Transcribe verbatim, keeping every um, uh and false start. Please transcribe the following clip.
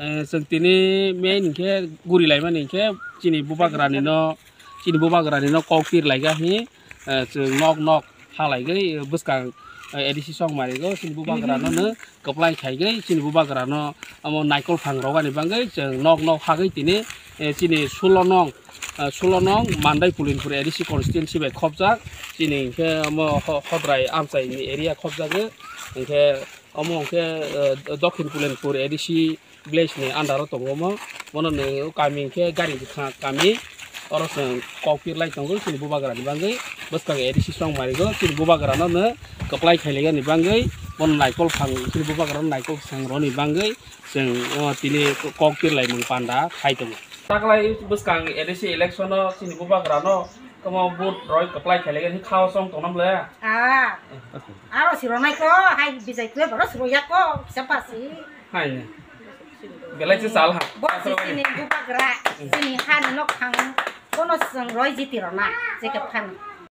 Eh, chwng tini main hinkhe guri laimani hinkhe chini bubagrani no, chini bubagrani no kok pir laika hi, eh, chwng nok nok ha laigwi, eh, bwskang, eh, A D C song marigo chini bubagrano no kwplai khaigwi chini bubagrano omo naikol phang rogani bagwi chwng nok nok hagwi tini, eh, chini sulo nong, eh, sulo nong Mandai Pulinpur A D C constituency bai khopjak chini hinkhe omo ho-, Hodrai amchaini area khopjagwi hinkhe Omo hwnkhe, eh, Dokhin Pulenpur A D C village ni under o tongo omo. Bono ni o kami hwnkhe Gari Bwkha kami. Oro chwng kok pir lai tongo chini bubagra ni bagwi. Bwskang A D C song marigo chini bubagra no no kwplai khailaiga ni bagwi. Bono naikol phang chini bubagra no naikol swng rw ni bagwi chwng, o, tini kok pir lai mung panda khai tongo. Taklai bwskang A D C election o chini bubagra no tamo vote roi kwplai khailaiga ni khao song tongnam le. Ah. Aro siro nai ko, hai bijai kwe boro siro ya ko, kisa pasi. Hai. Belai se sal ha. Bo si chini bubagra, chini ha ni nok thang, kono song roi jiti rona, je ke phan.